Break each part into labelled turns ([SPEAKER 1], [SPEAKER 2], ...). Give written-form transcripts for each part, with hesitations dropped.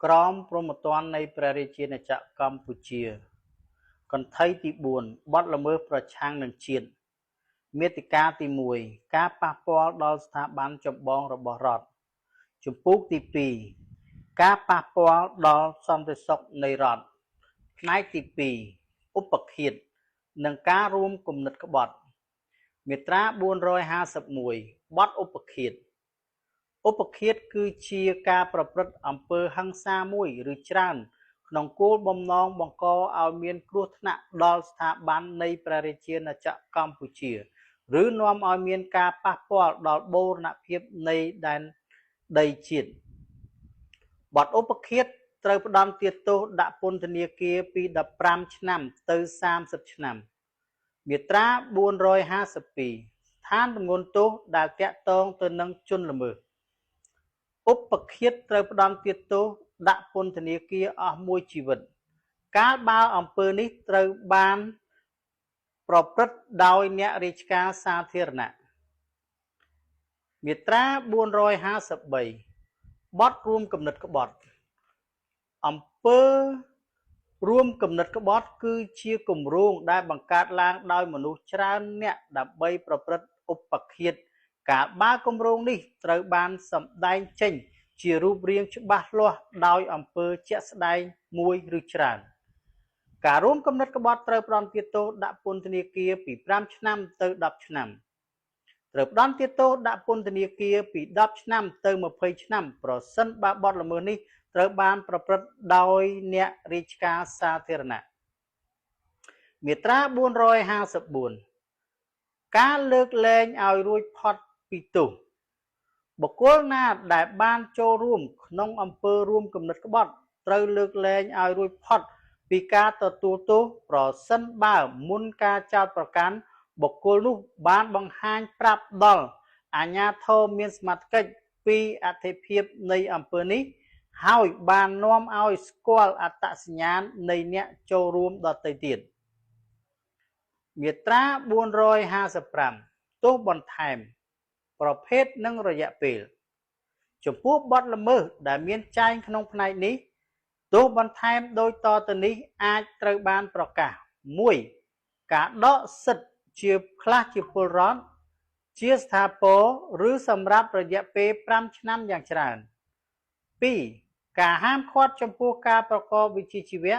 [SPEAKER 1] ក្រមព្រហ្មទណ្ឌនៃព្រះរាជាណាចក្រកម្ពុជា កន្ធីទី4បទល្មើសប្រឆាំងនឹងជាតិមាតិកាទី1ការប៉ះពាល់ដល់ស្ថាប័នចម្បងរបស់រដ្ឋជំពូកទី2ការប៉ះពាល់ដល់សន្តិសុខនៃរដ្ឋផ្នែកទី2ឧបឃាតនិងការរួមគំនិតក្បត់មាត្រា451បទឧបឃាតឧបឃាតគឺជាការប្រព្រឹត្តអំពើហិង្សាមួយឬច្រើនក្នុងគោលបំណងបង្កឲ្យមានគ្រោះថ្នាក់ដល់ស្ថាប័ននៃព្រះរាជាណាចក្រកម្ពុជាឬនាំឲ្យមានការប៉ះពាល់ដល់បូរណភាពនៃដែនដីជាតិបទឧបឃាតត្រូវផ្ដន្ទាទោសដាក់ពន្ធនាគារពី15ឆ្នាំទៅ30ឆ្នាំមាត្រា452ស្ថានទម្ងន់ទោសដែលតាក់ទងទៅនឹងជនល្មើសឧបឃាតត្រូវផ្ដន្ទាទោសដាក់ពន្ធនាគារអស់មួយជីវិតកាលបើអំពើនេះត្រូវបានប្រព្រឹត្តដោយអ្នករាជការសាធារណៈមាត្រា453បទរួមគំនិតក្បត់អំពើរួមគំនិតក្បត់គឺជាគម្រោងដែលបង្កើតឡើងដោយមនុស្សច្រើនអ្នកដើម្បីប្រព្រឹត្តឧបឃាតកាលបើគម្រោងនេះត្រូវបានសម្ដែងចេញជារូបរាងច្បាស់លាស់ដោយអំពើជាក់ស្ដែងមួយឬច្រើនការរួមគំនិតក្បត់ត្រូវផ្ដន្ទាទោសដាក់ពន្ធនាគារពី5ឆ្នាំទៅ10ឆ្នាំត្រូវផ្ដន្ទាទោសដាក់ពន្ធនាគារពី10ឆ្នាំទៅ20ឆ្នាំប្រសិនបើបទល្មើសនេះត្រូវបានប្រព្រឹត្តដោយអ្នករាជការសាធារណៈមាត្រា454ការលើកលែងឲ្យរួចផុតពីទោសបុគ្គលណាដែលបានចូលរួមក្នុងអំពើរួមគំនិតក្បត់ត្រូវលើកលែងឲ្យរួចផុតពីការទទួលទោសប្រសិនបើមុនការចោទប្រកាន់បុគ្គលនោះបានបង្ហាញប្រាប់ដល់អាជ្ញាធរមានសមត្ថកិច្ចពីអត្ថិភាពនៃអំពើនេះហើយបាននាំឲ្យស្គាល់អត្តសញ្ញាណនៃអ្នកចូលរួមដទៃទៀតមាត្រា455ទោសបន្ថែមប្រភេទនិងរយៈពេលចំពោះបទល្មើសដែលមានចែងក្នុងផ្នែកនេះទោសបន្ថែមដូចតទៅនេះអាចត្រូវបានប្រកាស1ការដកសិទ្ធិជាខ្លះជាពលរដ្ឋជាស្ថាពរឬសម្រាប់រយៈពេល5ឆ្នាំយ៉ាងច្រើន2ការហាមឃាត់ចំពោះការប្រកបវិជ្ជាជីវៈ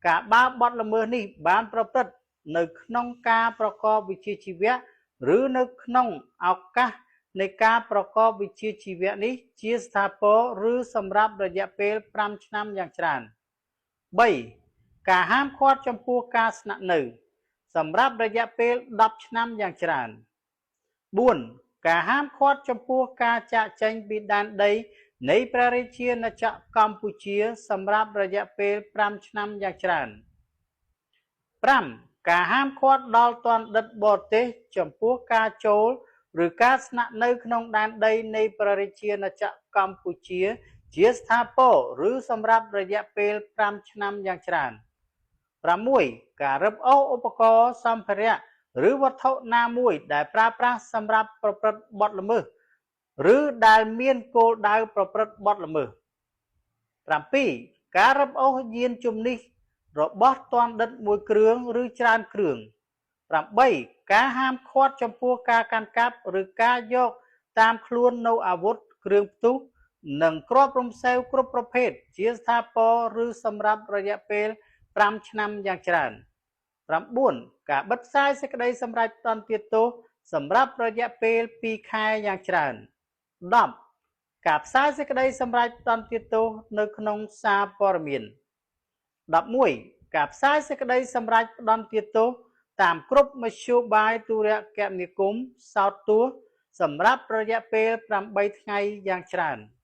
[SPEAKER 1] ការបើបទល្មើសនេះបានប្រព្រឹត្តនៅក្នុងការប្រកបវិជ្ជាជីវៈឬនៅក្នុងឱកាសនៃការប្រកបវិជ្ជាជីវៈនេះជាស្ថាពរឬសម្រាប់រយៈពេល5ឆ្នាំយ៉ាងច្រើន3ការហាមឃាត់ចំពោះការស្នាក់នៅសម្រាប់រយៈពេល10ឆ្នាំយ៉ាងច្រើន4ការហាមឃាត់ចំពោះការចាកចេញពីដែនដីនៃព្រះរាជាណាចក្រកម្ពុជាសម្រាប់រយៈពេល5ឆ្នាំយ៉ាងច្រើន5ការហាមឃាត់ដល់ទណ្ឌិតបរទេសចំពោះការចូលឬការស្នាក់នៅក្នុងដែនដីនៃព្រះរាជាណាចក្រកម្ពុជាជាស្ថាពរឬសម្រាប់រយៈពេល5ឆ្នាំយ៉ាងច្រើន6ការរឹបអូសឧបករណ៍សម្ភារៈឬវត្ថុណាមួយដែលប្រើប្រាស់សម្រាប់ប្រព្រឹត្តបទល្មើសឬដែលមានគោលដៅប្រព្រឹត្តបទល្មើស7ការរឹបអូសយានជំនិះរបស់ទណ្ឌិតមួយគ្រឿងឬច្រើនគ្រឿង8ការហាមឃាត់ចំពោះការកាន់កាប់ឬការយកតាមខ្លួននៅអាវុធគ្រឿងផ្ទុះនិងគ្រាប់រំសេវគ្រប់ប្រភេទជាស្ថាពរឬសម្រាប់រយៈពេល5ឆ្នាំយ៉ាងច្រើន9ការបិទផ្សាយសេចក្តីសម្រេចផ្ដន្ទាទោសសម្រាប់រយៈពេល2ខែយ៉ាងច្រើន10ការផ្សាយសេចក្តីសម្រេចផ្ដន្ទាទោសនៅក្នុងសារព័ត៌មាន11ការផ្សាយសេចក្តីសម្រេចផ្ដន្ទាទោសតាមគ្រប់មធ្យោបាយទូរគមនាគមន៍សោតទស្សន៍សម្រាប់រយៈពេល8ថ្ងៃយ៉ាងច្រើន។